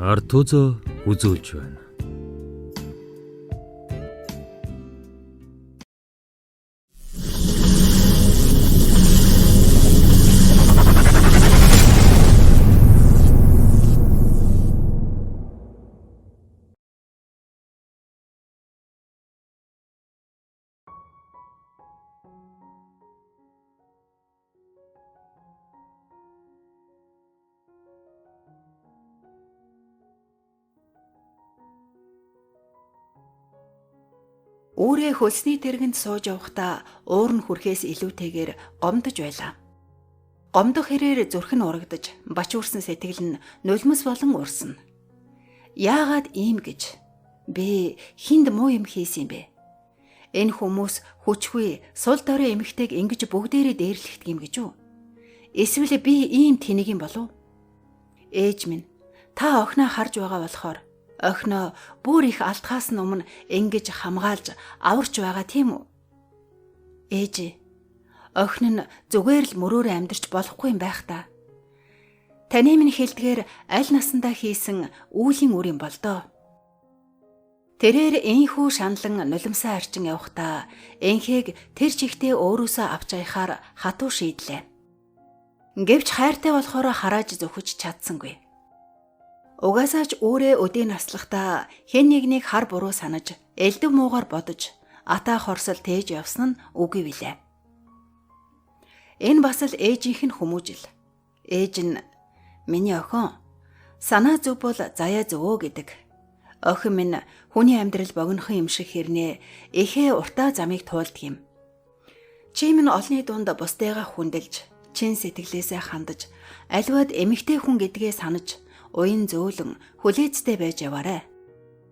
Артузо үзүүлж байна. Үүрээ хөлсний тэргэнд сууж явахдаа уур нь хүрхээс илүүтэйгээр гомдож байлаа. Гомдох хэрээр зүрх нь урагдаж, бач үрсэн сэтгэл нь нулимс болон урсна. Яагаад ийм гэж? Би хинд муу юм хийсэн юм бэ? Энэ хүмүүс хүчгүй, сул дорой эмэгтэйг ингэж бүгдээрээ дээрлэхдэг юм гэж үү? Эсвэл би ийм тэнэг юм болов? Ээж минь, та охиноо харж байгаа болохоор охиноо бүр их алдхаас нь өмнө ингэж хамгаалж аварч байгаа тийм үү? Ээж, охин нь зүгээр л мөрөөрөө амьдарч болохгүй юм байх та. Таны минь хэлдгээр аль насандаа хийсэн үүлийн үр юм бол доо. Тэрээр энхүү шаналн нулимсаа арчин явахдаа энхийг тэр чигтээ өөрөөсөө авч аяхаар хатуу шийдлээ. Гэвч хайртай болохоор харааж зөхөж чадсангүй. Угаасаа ч үүрээ өдий наслахдаа хэн нэгнийг хар буруу санаж, элдв муугар бодож, атаа хорсол тээж явсан нь үгүй билээ. Энэ бас л ээжийнх нь хүмүүжил. Ээж нь миний охин санаа зөв бол заяа зөвөө гэдэг. Охин минь хүний амьдрал богинохон юм шиг хэрнээ эхээ уртаа замыг туулдаг юм. Чи минь олны дунд бусдыгаа хүндэлж, чин сэтгэлээсээ хандаж, аливаад эмэгтэй хүн гэдгээ санаж, уян зөөлөн хүлээцтэй байж яваарай.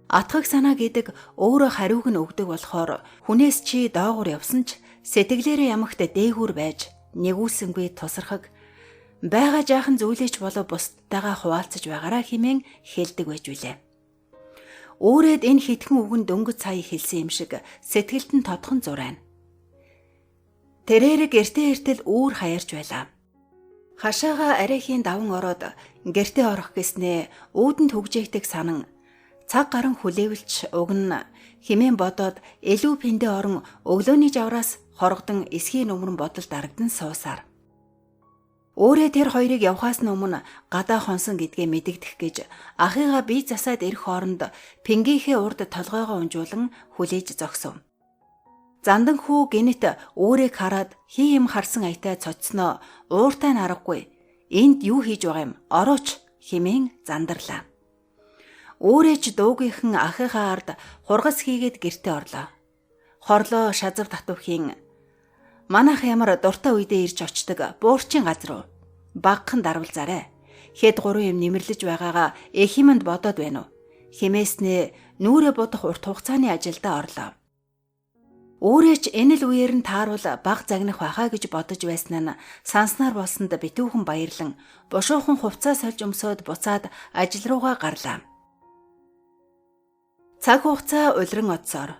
Атгах санаа гэдэг өөрөө хариуг нь өгдөг болохоор хүнээс чи доогуур явсан ч сэтгэлээрээ ямагт дээгүүр байж нэгүүлсэнгүй тусархаг байгаа жаахан зүйлээч болов бусдтайгаа хуваалцаж байгаараа хэмээн хэлдэг байж билээ. Үүрээд энэ хитгэн үг нь дөнгөж сая хэлсэн юм шиг сэтгэлд нь тодхон зурайна. Тэрээр гэртээ эртэл үүр хаярч байлаа. Хашаага арайхийн даван ороод гэртээ орох гэснээ уудэнд хөгжээгдэг санан цаг гарan хүлээвэлч уг нь химэн бодоод илүү пэндэ орон өглөөний жавраас хорогдон эсхийн өмнө бодол дарагдан суусаар. Өөрөө тэр хоёрыг явхаас нь өмнө гадаа хонсон гэдгээ мэдэгдэх гэж ахыгаа бие засаад ирэх хооронд пингийнхээ урд толгойгоо унжуулан хүлээж зогсов. Зандан хүү гинэт үүрийг хараад хий юм харсан аятай цоцсноо ууртай нь аргагүй. Энд юу хийж байгаа юм? Орооч хэмээн зандарлаа. Үүрээч дуугийнхан ахыхаа ард хургас хийгээд гэртээ орлоо. Хорлоо шазав татвхийн манайх ямар дуртай үедээ ирж очдог буурчин газар уу? Багхан дарвалзаарай. Хэд гурван юм нэмэрлэж байгаагаа эхимэнд бодоод байна уу? Хэмээснээ нүрэ бодох урт хугацааны ажилдаа орлоо. Өөрөө ч энэ л үеэр нь тааруул баг загнах байхаа гэж бодож байсан нь санснаар болсонд битүүхэн баярлан бушуухан хувцас сольж өмсөөд буцаад ажил руугаа гарлаа. Цаг хугацаа улиран одсоор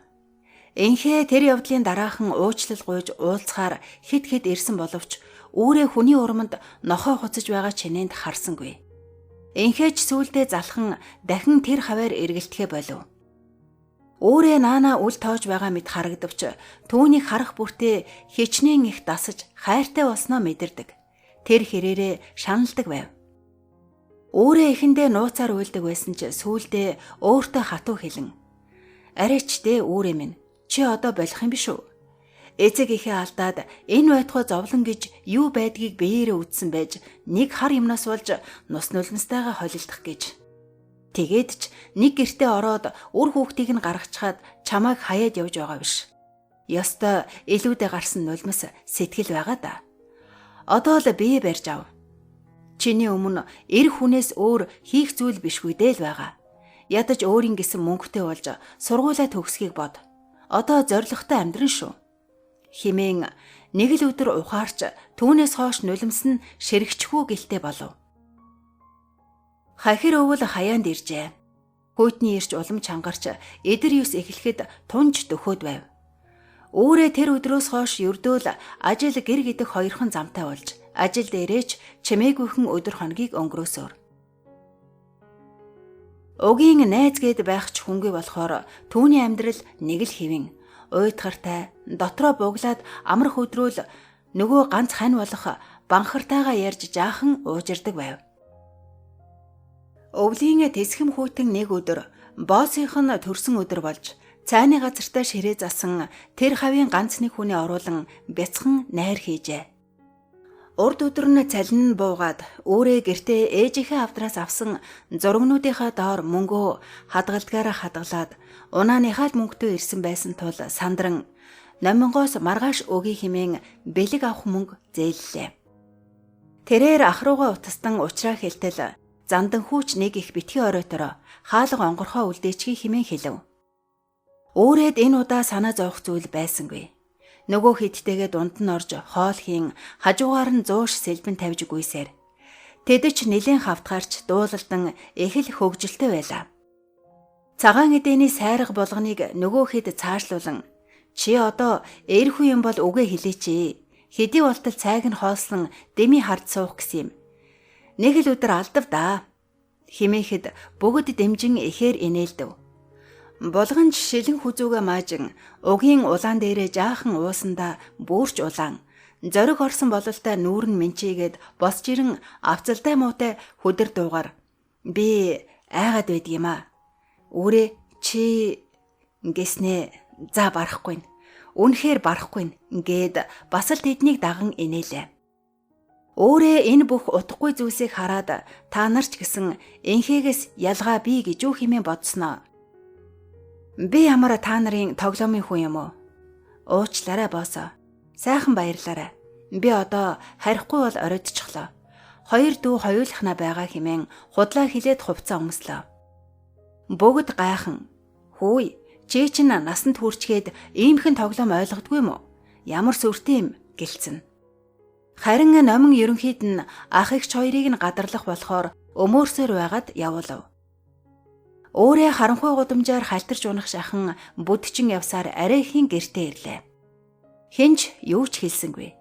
энхээ тэр явдлын дараахан уучлал гуйж уулзахаар хит хит ирсэн боловч үүрээ хүний урманд нохой хуцаж байгаа чинээнд харсангүй. Энхээч сүүлдээ залхан дахин тэр хаваар эргэлтэхээ болов. Үүрээ наана үл тоож байгаа мэт харагдавч түүнийг харах бүртээ хичнээн их дасаж хайртай болсноо мэдэрдэг. Тэр хэрээрээ шаналдаг байв. Үүрээ эхэндээ нууцаар уйлдаг байсан ч сүүлдээ өөртөө хатуу хэлэн. Арайч дээ үүрээ минь чи одоо болох юм биш үү? Эцэг ихээ алдаад энэ байтугай зовлон гэж юу байдгийг биеэрээ үтсэн байж нэг хар юмнаас болж нус нулимстайгаа холилдох гэж. Тэгээд ч нэг гэртээ ороод үр хүүхдийг нь гаргачихад чамайг хаяад явж байгаа биш. Ёстой илүүдээ гарсан нулимс сэтгэл байгаа да. Одоо л бие барьж ав. Чиний өмнө эр хүнээс өөр хийх зүйл бишгүй дээ л байгаа. Ядаж өөрийн гэсэн мөнгөтэй болж сургуулаа төгсөхийг бод. Одоо зоригтой амьдран шүү. Химэн нэг л өдөр ухаарч түүнээс хойш нулимс нь ширэгчхүү гэлтэй болов. Хахир өвөл хаяанд иржээ. Хүйтний ирч улам чангарч эдэр юс эхлэхэд тунж дөхөөд байв. Үүрээ тэр өдрөөс хойш ердөөл ажил гэр гэдэг хоёрхан замтай болж ажил дээрээч чимээгүйхэн өдөр хоногийг өнгөрөөсөөр. Угийн найз гээд байх ч хүнгүй болохоор түүний амьдрал нэг л хэвэн уйтгартай дотроо буглаад амрах өдрөөл нөгөө ганц хань болох банхартайгаа ярьж жаахан уужирдаг байв. Өвлийн тэсхэм хүйтэн нэг өдөр боосынх нь төрсөн өдөр болж цайны газартаа ширээ засан тэр хавийн ганц нэг хүний оруулан бяцхан найр хийжээ. Урд өдөр нь цалин нь буугаад өөрээ гэртээ ээжийнхээ авдраас авсан зургнуудынхаа доор мөнгөө хадгалдгаараа хадгалаад унааныхаа л мөнгөтэй ирсэн байсан тул сандран номингоос маргааш өгье хэмээн бэлэг авах мөнгө зээллээ. Тэрээр ах руугаа утастан уучраа хэлтэл зандан хүүч нэг их битгий оройтороо хаалга онгорхоо үлдээчгий хэмээн хэлв. Өөрөөд энэ удаа санаа зовох зүйл байсангүй. Нөгөө хидтэйгээ дунд нь орж хоол хийн хажуугаар нь зууш сэлбэн тавьж гүйсээр. Тэд ч нэлээн хавтгаарч дуулалдан их л хөгжилтэй байлаа. Цагаан эдэний сайрга болгоныг нөгөө хэд цаашлуулан чи одоо эрхүү юм бол үгээ хэлээч. Хэдий болтол цайг нь хоолсон деми хард суух гэсэн юм. Нэг л өдөр алдав даа. Химээхэд бүгд дэмжин ихээр инээлдэв. Булганч шилэн хүзүүгээ маажин угийн улаан дээрээ жаахан уусандаа бүрч улаан зориг орсон бололтой нүүр нь мэнчийгээд босч ирэн авцалтай муутай хүдэр дуугаар би айгаад байдаг юм аа. Үүрээ чи гэснээ за барахгүй. Үнэхээр барахгүй гээд бас л тэднийг даган инээлээ. Өөрөө энэ бүх утгагүй зүйлсийг хараад та нар ч гэсэн энхэгээс ялгаа би гэж юу хэмээн бодсноо. Би ямар та нарын тоглоомын хүн юм уу? Уучлаарай боосоо. Сайхан баярлаарай. Би одоо харихгүй бол оройтчихлоо. Хоёр дүү хоёулахна байгаа хэмээн худлаа хилээд хувцас өмслөө. Бүгд гайхан. Хүүй, чи чинь насанд хүрчгээд иймхэн тоглоом ойлгодгүй юм уу? Ямар сүртэй юм гэлцэн. Харин номин ерөнхийд нь ах эгч хоёрыг нь гадарлах болохоор өмөөрсөөр байгаад явуулав. Өөрөө харанхуй гудамжаар халтарч унах шахан бүдчин явсаар арайхийн гэртээ ирлээ. Хинч юу ч хэлсэнгүй.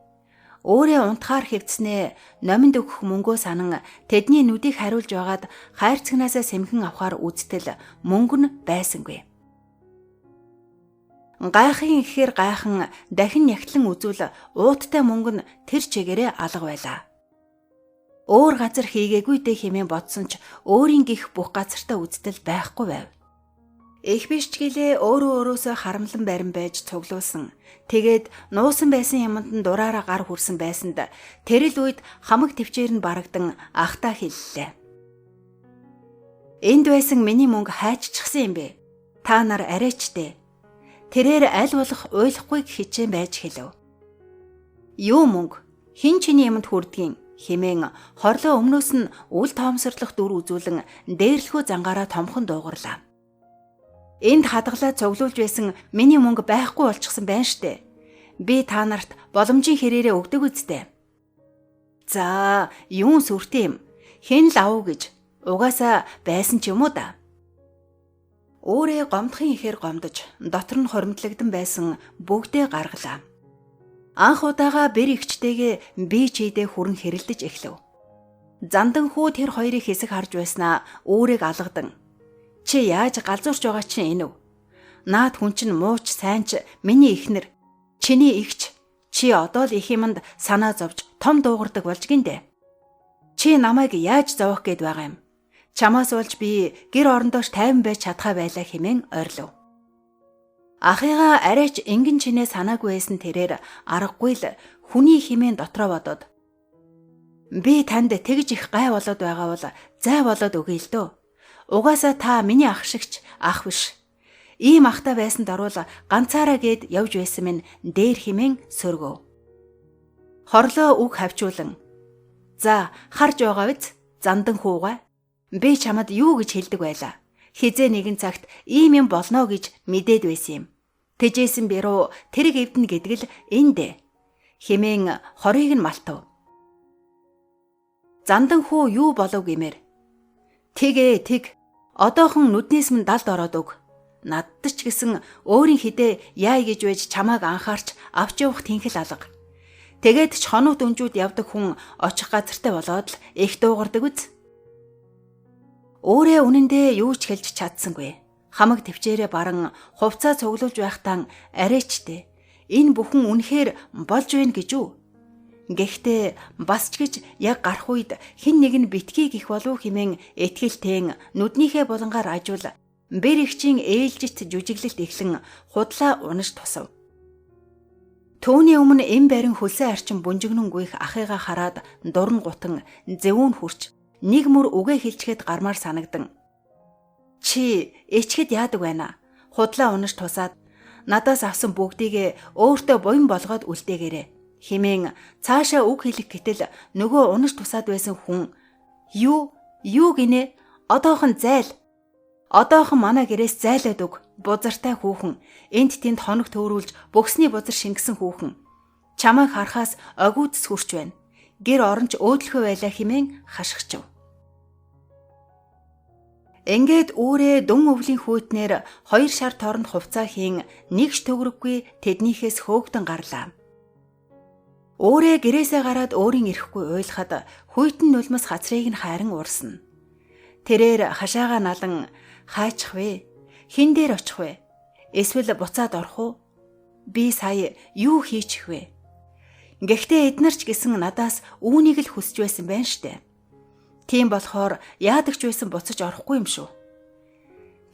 Өөрөө унтахаар хэвцснээ номинд өгөх мөнгөө санан тэдний нүдийг хариулж байгаад хайрцагнаасаа сэмхэн авахар үзтэл мөнгө нь байсангүй. Гайхын ихээр гайхан дахин нягтлан үзвэл ууттай мөнгө нь тэр чигээрээ алга байлаа. Өөр газар хийгээгүй дээ хэмээн бодсон ч өөрийн гих бүх газартаа үзтэл байхгүй байв. Их биш ч гэлээ өөрөө өөрөөсөө харамлан барин байж цуглуулсан. Тэгээд нуусан байсан юмд нь дураараа гар хүрсэн байсанд тэр л үед хамаг төвчээр нь барагдан ахтаа хэллээ. Энд байсан миний мөнгө хайччихсан юм бэ? Та нар арайчтэй. Тэрээр аль болох уйлахгүй хичээн байж хэлв. Юу мөнгө? Хэн чиний юмд хүрдгийн? Хэмээн хорлоо өмнөөс нь үл тоомсорлох дүр үзүүлэн дээрлэхүү зангаараа томхон дуугарлаа. Энд хадгалаад цуглуулж байсан миний мөнгө байхгүй болчихсон байна штэ. Би та нарт боломжийн хэрээрээ өгдөг үсттэй. За, юун сүртэй юм? Хэн л ав гэж. Угаасаа байсан ч юм уу да. Өөрөө гомдохын ихээр гомдож, дотор нь хуримтлагдан байсан бүгдээ гаргалаа. Анх удаага бэр эгчтэйгээ би чийдээ хүрэн хэрэлдэж эхлэв. Зандан хүү тэр хоёрыг хэсэг харж байснаа үүрэг алгадан. Чи яаж галзуурч байгаа чинь энэ үү? Наад хүн чинь мууч сайн ч миний эхнэр. Чиний эгч. Чи одоо л их юмд санаа зовж том дуугардаг болж гиндэ. Чи намайг яаж зовох гээд байгаа юм? Чамаас болж би гэр орондоош тайван байж чадхаа байлаа хэмээн ойрлов. Ахыгаа арайч ингэн чинээ санаагүй байсан тэрээр аргагүй л хүний хэмээн дотроо бодоод би танд тэгж их гай болоод байгаа бол зай болоод өгье л дөө. Угаасаа та миний ах шигч ах биш. Ийм ахтай байсан даруул ганцаараа гээд явж байсан минь дээр хэмээн сөргөв. Хорлоо үг хавчуулан. За харж байгаа биз? Зандан хүүгаа. Би чамд юу гэж хэлдэг байлаа? Хизээ нэгэн цагт ийм юм болно гэж мэдээд байсан юм. Тэжээсэн бэрүү тэрэг эвдэнэ гэдэг л эндэ. Хэмээн хорыг нь малтав. Зандан хүү юу болов гэмээр. Тэг ээ тэг. Одоохон нүднээс минь далд ороод өг. Надад ч гэсэн өөрийн хідээ яа гэж байж чамааг анхаарч авч явах тэнхэл алга. Тэгээд ч хонууд өнжүүд явдаг хүн очих газартай болоод л их дуугардаг үз. Өөрөө үнэндээ юу ч хэлж чадсангүй. Хамаг төвчээрээ баран хувцаа цуглуулж байхдаа арайчтэй. Энэ бүхэн үнэхээр болж байна гэж үү? Гэхдээ бас ч гэж яг гарах үед хэн нэг нь битгий гих болов хэмээн итгэлтэйн нүднийхээ булангаар ажуул бэр эгчийн ээлжит жүжиглэлт эхлэн худлаа унаж тусав. Түүний өмнө эм барин хөлсөө арчин бүнжигнэн гүйх ахыгаа хараад дуран гутан зэвүүн хүрч нэг мөр үгээ хэлчихэд гармаар санагдан. Чи ичгэд яадаг байна? Худлаа унаж тусаад надаас авсан бүгдийг өөртөө буян болгоод үлдээгээрэй хэмээн цаашаа үг хэлэх гэтэл нөгөө унаж тусаад байсан хүн юу гинэ одоохон зайл одоохон манай гэрээс зайлаад өг бузартай хүүхэн энд тэнд хоног төөрүүлж бөгсний бузар шингэсэн хүүхэн чамайг харахаас огиудс хүрч байна гэр оронч өөдлөхөө байлаа хэмээн хашгичв. Ингээд үүрээ дүн өвлийн хүүтнэр 2 шар торонд хувцаа хийн нэгч төгрөггүй тэднийхээс хөөгдөн гарлаа. Өөрөө гэрээсээ гараад өөрийн ирэхгүй уйлахад хүйтэн нулимс хацрыг нь хайран урсна. Тэрээр хашаагаа налан хаачих вэ? Хэн дээр очих вэ? Эсвэл буцаад орох уу? Би сая юу хийчих вэ? Гэхдээ эднэр ч гэсэн надаас үүнийг л хүсэж байсан байна штэ. Тийм болохоор яадаг ч байсан буцаж орохгүй юм шүү.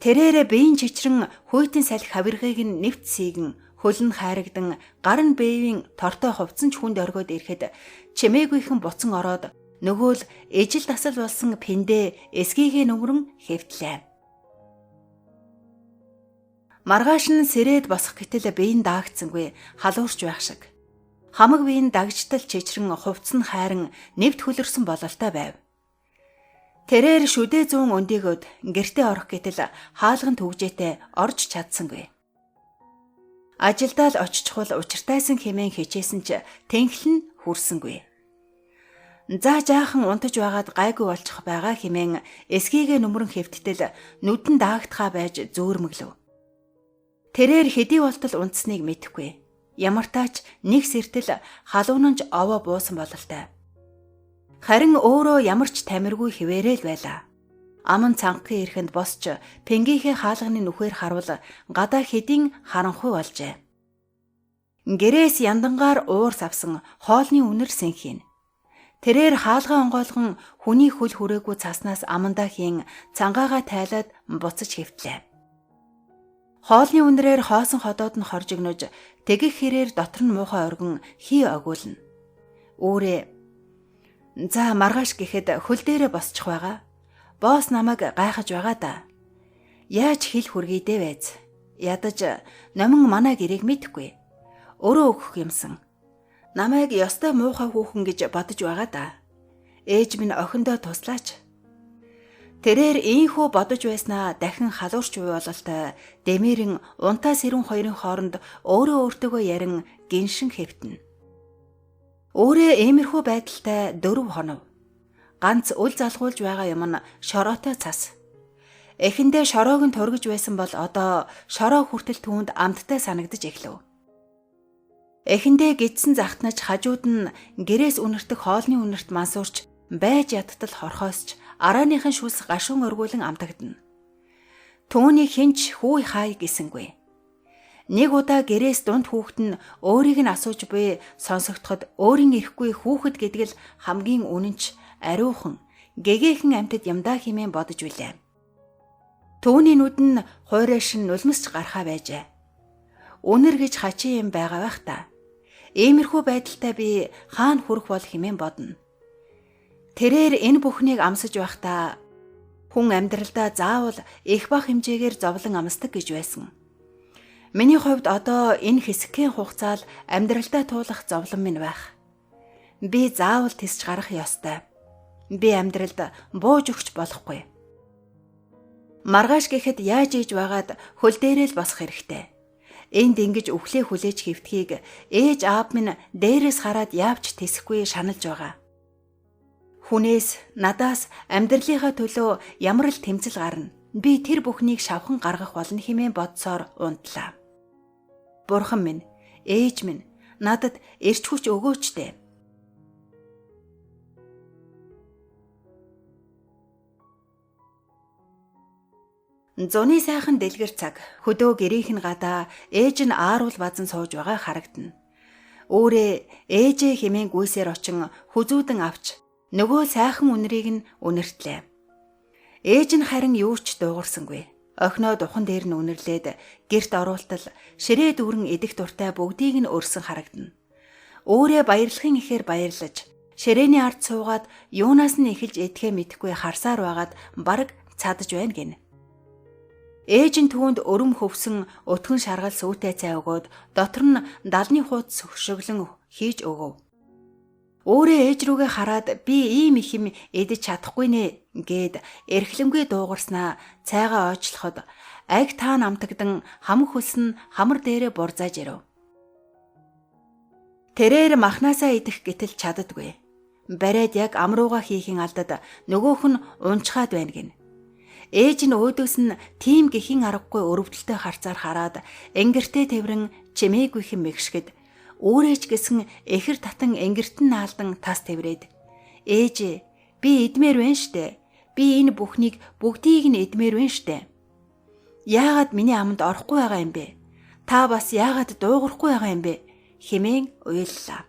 Тэрээр биеийн чичрэн хүйтэн салхи хавиргыг нь нэвт сийгэн хөл нь хайрагдан гар нь бээвийн тортой хувцсан ч хүнд оргиод ирэхэд чимээгүйхэн буцан ороод нөгөө л ижил дасал болсон пэндэ эсгийгээ нүмрэн хэвтлээ. Маргааш нь сэрээд босох гэтэл бие нь даагдсангүй халуурч байх шиг. Хамаг бие нь дагжтал чичрэн хувцс нь хайран нэвт хөлөрсөн бололтой байв. Тэрээр шүдэ зүүн өндийгөөд гэртээ орох гэтэл хаалган түгжээтэй орж чадсангүй. Ажилдаа л очичхол учиртайсан хэмээн хичээсэн ч тэнхэл нь хүрсэнгүй. За жаахан унтаж байгаад гайгүй болчих байгаа хэмээн эсгийгээ нүмрэн хэвттэл нүдэн даагдхаа байж зөөрмөглөв. Тэрээр хэдий болтол унтсныг мэдэхгүй. Ямартаа ч нэг сэртэл халуунанж овоо буусан бололтой. Харин өөрөө ямар ч тамиргүй хിവэрэл байлаа. Аман цангахын эрхэнд босч пингийнхээ хаалганы нүхээр харуул гадаа хэдийн харанхуй болжээ. Гэрээс яндангаар уур савсан хоолны үнэр сэнхийн. Тэрээр хаалгаа онгойлгон хүний хөл хүрээгүй цаснаас амандаа хийн цангаагаа тайлаад буцаж хэвтлээ. Хоолны үнрээр хоосон ходоод нь хоржигнож тэгэх хэрээр дотор нь муухай оргин хий огуулна. Үүрээ за маргааш гэхэд хөл дээрээ босчих байгаа. Босс намайг гайхаж байгаа да. Яаж хэл хүргийдэ байз. Ядаж номин манай гэрээг мэдэхгүй. Өрөө өгөх юмсан. Намайг ёстой муухай хүүхэн гэж бодож байгаа да. Ээж минь охиндоо туслаач. Тэрээр ийхүү бодож байснаа дахин халуурч буй бололтой дэмэрэн унтаа сэрүүн хоёрын хооронд өөрөө өөртөөгөө ярин гиншин хэвтэнэ. Өөрөө иймэрхүү байдалтай 4 хонов. Ганц үл залгуулж байгаа юм нь шороотой цас. Эхэндээ шороог нь тургиж байсан бол одоо шороо хүртэл түүнд амттай санагдаж эхлэв. Эхэндээ гидсэн захтнаж хажууд нь гэрээс үнэртэх хоолны үнэрт мансуурч байж ядтал хорхоосч арааныхан шүлс гашуун өргүүлэн амтагдана. Түүнийг хинч хүү хай гэсэнгүй. Нэг удаа гэрээс дунд хүүхэд нь өөрийг нь асууж буй сонсогдоход өөрийн ирэхгүй хүүхэд гэдэг л хамгийн үнэнч ариухан гэгээхэн амьтад юмдаа хэмээн бодож билээ. Түүний нүд нь хуйраш нь нулимсч гархаа байжээ. Үнэр гэж хачин юм байгаа байх та. Иймэрхүү байдалтай би хаана хүрэх бол хэмээн бодно. Тэрээр энэ бүхнийг амсаж байхдаа хүн амьдралдаа заавал их бага хэмжээгээр зовлон амсдаг гэж байсан. Миний хувьд одоо энэ хэсэгхэн хугацаал амьдралдаа туулах зовлон минь байх. Би заавал тэсч гарах ёстой. Би амьдралд бууж өгч болохгүй. Маргааш гэхэд яаж ийж байгаад хөл дээрээ л босох хэрэгтэй. Энд ингэж үхлээ хүлээж хэвтгийг ээж аав минь дээрээс хараад яавч тэсэхгүй шаналж байгаа. Хүнээс надаас амьдралынхаа төлөө ямар л тэмцэл гарна. Би тэр бүхнийг шавхан гаргах болно хэмээн бодсоор унтлаа. Бурхан минь, ээж минь, надад эрч хүч өгөөч дээ. Зуны сайхан дэлгэр цаг хөдөө гэрийнх нь гадаа ээж нь ааруул базан сууж байгаа харагдана. Өөрөө ээжээ хэмээн гүйсээр очин хүзүүдэн авч нөгөө сайхан үнэрийг нь үнэртлээ. Ээж нь харин юу ч дуугарсангүй. Охиноо духан дээр нь үнэрлээд гэрт оруултал ширээ дүүрэн идэх дуртай бүгдийг нь өрсөн харагдана. Өөрөө баярлахын ихээр баярлаж ширээний ард суугаад юунаас нь эхэлж идэхээ мэдэхгүй харсаар байгаад бараг цадаж байна гинэ. Ээж нь түүнд өрөм хөвсөн өтгөн шаргал сүүтэй цай өгөөд дотор нь далны хуудас хөшөглөн хийж өгөв. Өөрөө ээж рүүгээ хараад би ийм их юм идэж чадахгүй нэ гээд эрхлэнгүй дуугарснаа цайгаа ойчлоход аг таа намтагдан хамаг хөлс нь хамар дээрээ бурзааж ирэв. Тэрээр махнаасаа идэх гэтэл чаддаггүй. Бариад яг амрууга хийхин алдад нөгөөх нь унчхаад байна гин. Ээж нь өөдөөс нь тийм гэхийн аргагүй өрөвдөлтөй харцаар хараад энгэртэй тэврэн чимээгүйхэн мэгшгэд өөрөө ч гэсэн эхэр татан энгэртэн наалдан тас тэврээд ээж би идмээр байна штэ. Би энэ бүхнийг бүгдийг нь идмээр байна штэ. Яагаад миний аманд орохгүй байгаа юм бэ? Та бас яагаад дуугарахгүй байгаа юм бэ? Хэмээн уйллаа.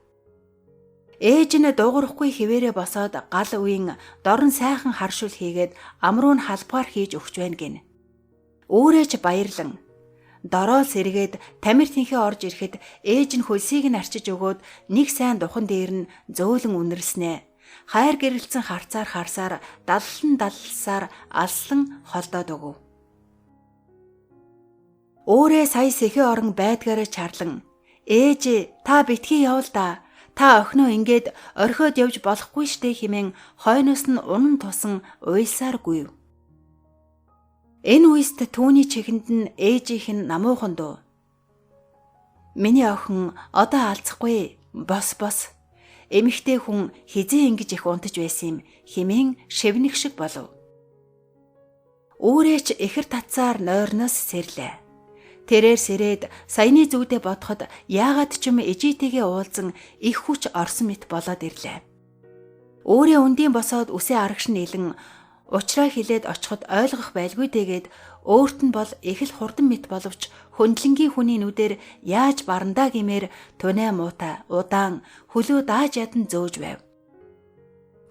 Ээж нь дуугарахгүй хിവэрэ босоод гал үеийн дорн сайхан харшуул хийгээд амруу нь халбгаар хийж өгч байна гин. Өөрөө ч баярлан дороо сэргээд тамир тэнхээ орж ирэхэд ээж нь хөлсийг нь арчиж өгөөд нэг сайн духан дээр нь зөөлөн үнэрлснэ. Хайр гэрэлтсэн харцаар харсаар даллан даллсаар алслан холдоод өгөв. Өөрөө сая сэхээ орон байдгаараа чарлан ээж та битгий явал да. Та охиноо ингээд орхиод явж болохгүй штэ хэмээн хойноос нь унан тусан уйлсаар гүйв. Энэ үест түүний чихэнд нь ээжийнх нь намуухан дуу. Миний охин одоо алцахгүй бос бос. Эмэгтэй хүн хизээ ингэж их унтаж байсан юм хэмээн шивнэх шиг болов. Өөрөөч ихэр татсаар нойрноос сэрлээ. Тэрээр сэрээд саяны зүгдээ бодоход яагаад ч юм ижитэйгээ уулзан их хүч орсон мэт болоод ирлээ. Өөрөө өндийн босоод үсээ арагш нийлэн учраа хилээд очиход ойлгох байлгүй дэгээд өөрт нь бол их л хурдан мэт боловч хөндлөнгийн хүний нүдээр яаж барандаа гэмээр түнэ муутай удаан хөлөө дааж ядан зөөж байв.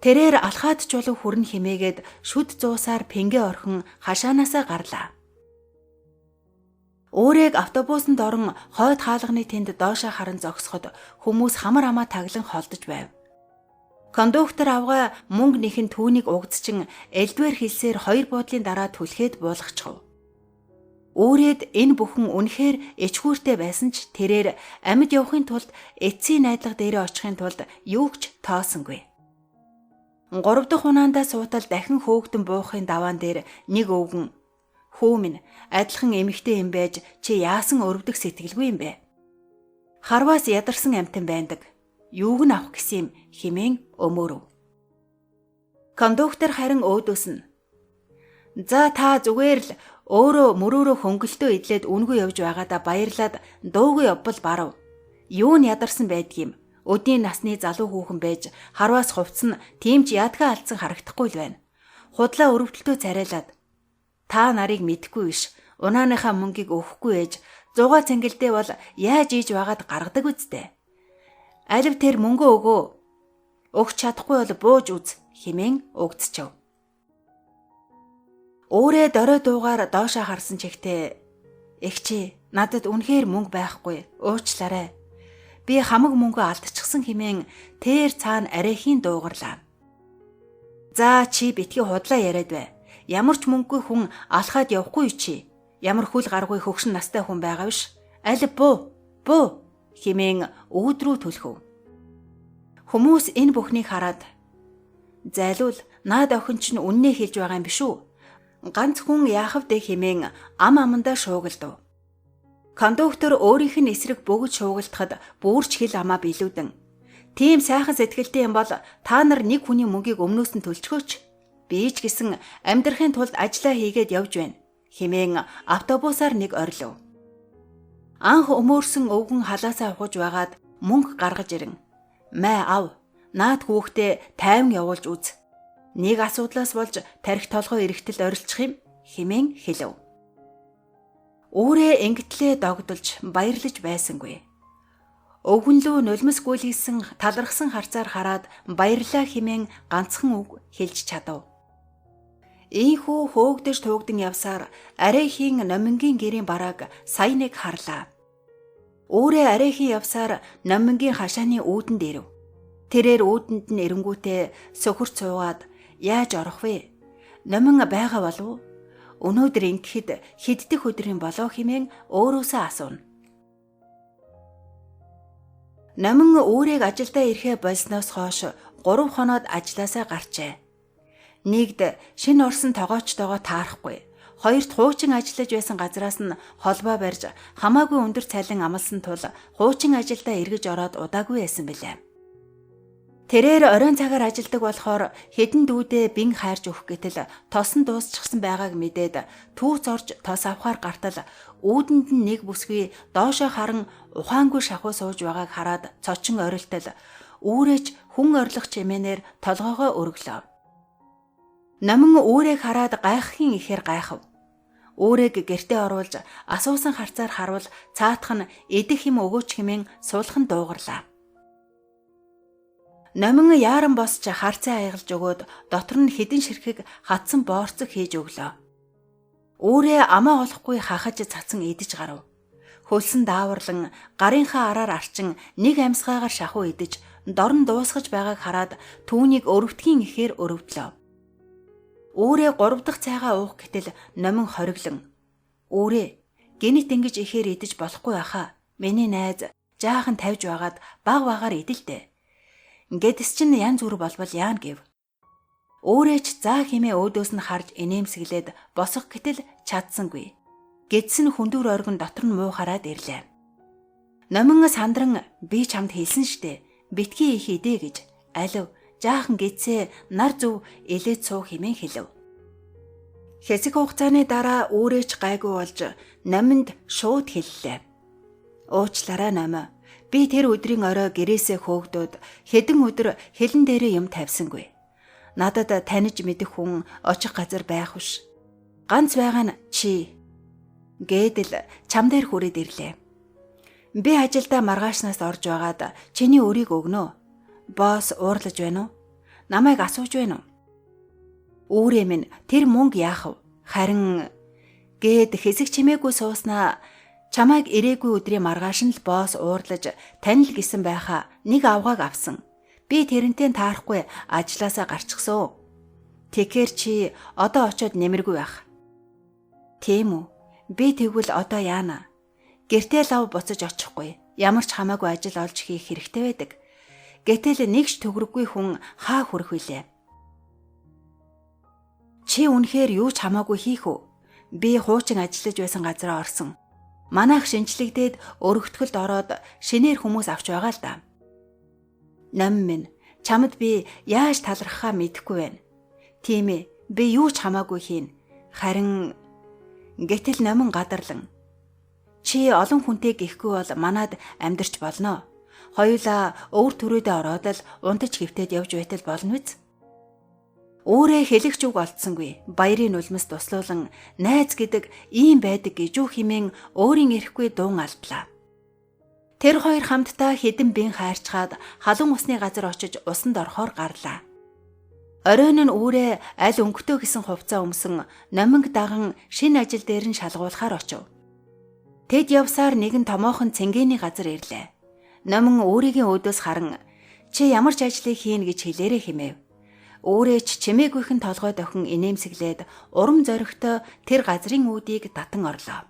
Тэрээр алхаад ч болов хүрн химээгээд шүд зуусаар пингэ орхон хашаанаасаа гарлаа. Өөрийг автобусанд орон хойд хаалганы тэнд доошоо харан зогсоход хүмүүс хамар амаа таглан холдож байв. Кондуктор авгай мөнгө нэхэн түүнийг угдчин элдвэр хэлсээр хоёр буудлын дараа түлхээд буулгачихв. Үүрээд энэ бүхэн үнэхээр ичгүүртэй байсан ч тэрээр амьд явахын тулд эцсийн найдлага дээрээ очихын тулд юу ч тоосонгүй. Гурав дахь унаандаа суутал дахин хөөгдөн буухын даваан дээр нэг өвгөн хүү минь адилхан эмэгтэй юм байж чи яасан өрөвдөх сэтгэлгүй юм бэ? Харваас ядарсан амтан байдаг. Юуг нь авах гэсэн юм хэмээн өмөөрөв. Кондуктор харин өөдөөс нь за та зүгээр л өөрөө мөрөөрөө хөнгөлтөө идлээд үнгүй явж байгаадаа баярлаад дуугүй явбал барав. Юу нь ядарсан байдгийм. Өдний насны залуу хүүхэн байж харваас хувцс нь тийм ч яадгаа алдсан харагдахгүй л байна. Худлаа өрөвдөлтөө царайлаад та нарыг мэдэхгүй биш. Унааныхаа мөнгийг өгөхгүй ээж зугаа цэнгэлдээ бол яаж ийж байгаад гаргадаг үсттэй. Алив тэр мөнгө өгөө. Өгч чадахгүй бол бууж үз хэмээн угдчихв. Өөрөө дорой дуугаар доошоо харсан чигтээ эгчээ надад үнэхээр мөнгө байхгүй уучлаарай. Би хамаг мөнгө алдчихсан хэмээн тэр цаана арайхийн дуугарлаа. За чи битгий худлаа яриад бай. Ямар ч мөнгөгүй хүн алхаад явахгүй чи. Ямар хүл гаргүй хөгшин настай хүн байгаа биш. Аль буу буу хэмээн үүд рүү түлхэв. Хүмүүс энэ бүхнийг хараад зайлуул наад охин чинь үннээ хэлж байгаа юм биш үү? Ганц хүн яахав дэ хэмээн ам амандаа шуугилдав. Кондуктор өөрийнх нь эсрэг бөгж шуугилдахад бүрч хэл амаа билүүдэн. Тийм сайхан сэтгэлтэй юм бол та нар нэг хүний мөнгийг өмнөөс нь төлчгөөч. Би ч гэсэн амьдрахын тулд ажлаа хийгээд явж байна хэмээн автобусаар нэг орилов. Анх өмөөрсөн өвгөн халаасаа ухаж байгаад мөнгө гаргаж ирэн. Мэ ав. Наад хүүхдээ тайван явуулж үз. Нэг асуудлаас болж тарих толгой эрэхтэл орилчих юм хэмээн хэлв. Үүрээ ингэтлээ догдолж баярлаж байсангүй. Өвгөнлөө нулимс гүйлгэсэн талархсан харцаар хараад баярлаа хэмээн ганцхан үг хэлж чадав. Ийхүү хөөгдөж туугдан явсаар арайхийн номингийн гэрийн барааг сая нэг харлаа. Үүрээ арайхийн явсаар номингийн хашааны үүдэнд ирэв. Тэрээр үүдэнд нь эрэнгүүтээ сөхөрч суугаад яаж орох вэ? Номин байгаа болов уу? Өнөөдөр ингэхэд хэддэх өдрийн болоо хэмээн өөрөөсөө асууна. Номин үүрээг ажилдаа ирэхээ болсноос хойш 3 хоноод ажлаасаа гарчээ. Нэгд шинэ орсон тогоочтойгоо таарахгүй. Хоёрт хуучин ажиллаж байсан газраас нь холбоо барьж хамаагүй өндөр цалин амласан тул хуучин ажилдаа эргэж ороод удаагүй байсан билээ. Тэрээр оройн цагаар ажилдаг болохоор хэдэн дүүдээ бин хайрж өгөх гэтэл тос нь дуусчихсан байгааг мэдээд түүц орж тос авахар гартал үүдэнд нь нэг бүсгүй доошоо харан ухаангүй шахуу сууж байгааг хараад цочин орилтол үүрээч хүн орлох чимээнээр толгоогоо өргөлөө. Номин үүрээг хараад гайхахын ихээр гайхав. Үүрээг гэртээ оруулж асуусан харцаар харуул цаатах нь идэх юм өгөөч хэмээн суулхан дуугарлаа. Номин яаран босч харцаа аягалж өгөөд дотор нь хэдэн ширхэг хатсан боорцог хийж өглөө. Үүрээ амаа олохгүй хахаж цацсан идэж гарав. Хөлсөн дааварлан гарынхаа араар арчин нэг амьсгаагаар шахуу идэж дорн дуусгаж байгааг хараад түүнийг өрөвдгийн ихээр өрөвдлөө. Үүрээ 3 дахь цайгаа уух гэтэл номин хориглон. Үүрээ гинэт ингэж ихээр идэж болохгүй байхаа. Миний найз жаахан тавьж байгаад баг багаар идэлдэ. Гэдэс чинь янз бүр болбол яана гэв. Өөрөөч заа химээ өөдөөс нь харж инээмсэглээд босох гэтэл чадсангүй. Гэдс нь хүндүр оргин дотор нь муухараад ирлээ. Номин сандран би чамд хэлсэн штэ. Битгий их идэ гэж. Алив жаахан гэдсээ нар зөв элээд суу хэмээн хэлв. Хэсэг хугацааны дараа өөрөөч гайгүй болж номинд шууд хэллээ. Уучлаарай номоо. Би тэр өдрийн орой гэрээсээ хөөгдөөд хэдэн өдөр хилэн дээрээ юм тавьсангүй. Надад таних мэдэх хүн очих газар байх биш. Ганц байгаа нь чи гэдэл чам дээр хүрээд ирлээ. Би ажилдаа маргаашнаас орж байгаад чиний өрийг өгнө. Босс уурлаж байна уу? Намайг асууж байна уу? Үүрээ минь тэр мөнгө яах вэ? Харин гээд хэсэг чимээгүй сууснаа чамайг ирээгүй өдрийн маргааш нь л босс уурлаж танил гэсэн байхаа нэг авгааг авсан. Би тэрнтэй таарахгүй ажлаасаа гарчихсан. Тэгэхээр чи одоо очиод нэмэргүй байх. Тийм үү? Би тэгвэл одоо яана? Гэртээ лав буцаж очихгүй. Ямар ч хамаагүй ажил олж хийх хэрэгтэй байдаг. Гэтэл нэг ч төгрөггүй хүн хаа хүрэх вүлээ? Чи үнэхээр юу ч хамаагүй хийх үү? Би хуучин ажиллаж байсан газараа орсон. Манайх шинчлэгдээд өргөтгөлд ороод шинээр хүмүүс авч байгаа л да. Нам минь чамд би яаж талархахаа мэдэхгүй байна. Тийм ээ, би юу ч хамаагүй хийн. Харин гэтэл номин гадарлан. Чи олон хүнтэй гихгүй бол манад амьдарч болно. Хоёулаа өвөр төрөөдөө ороод л унтаж хэвтээд явж байтал болно биз? Өөрөө хэлэгч үг олдсонгүй. Баярын нулимс туслуулан найз гэдэг ийм байдаг гэж үү хэмээн өөрийн эрэхгүй дуун алдлаа. Тэр хоёр хамтдаа хэдэн бин хайрчхаад халуун усны газар очиж усанд орохоор гарлаа. Оройн нь үүрээ аль өнгөтөө гэсэн хувцас өмсөн номинг даган шинэ ажил дээр нь шалгуулахаар очив. Тэд явсаар нэгэн томоохон цэнгэний газар ирлээ. Номин өөрийн өөдөөс харан чи ямар ч ажлыг хийн гэж хэлээрэй хэмээв. Өөрөөч чимээгүйхэн толгой дохин инээмсэглээд урам зоригтой тэр газрын үүдийг татан орлоо.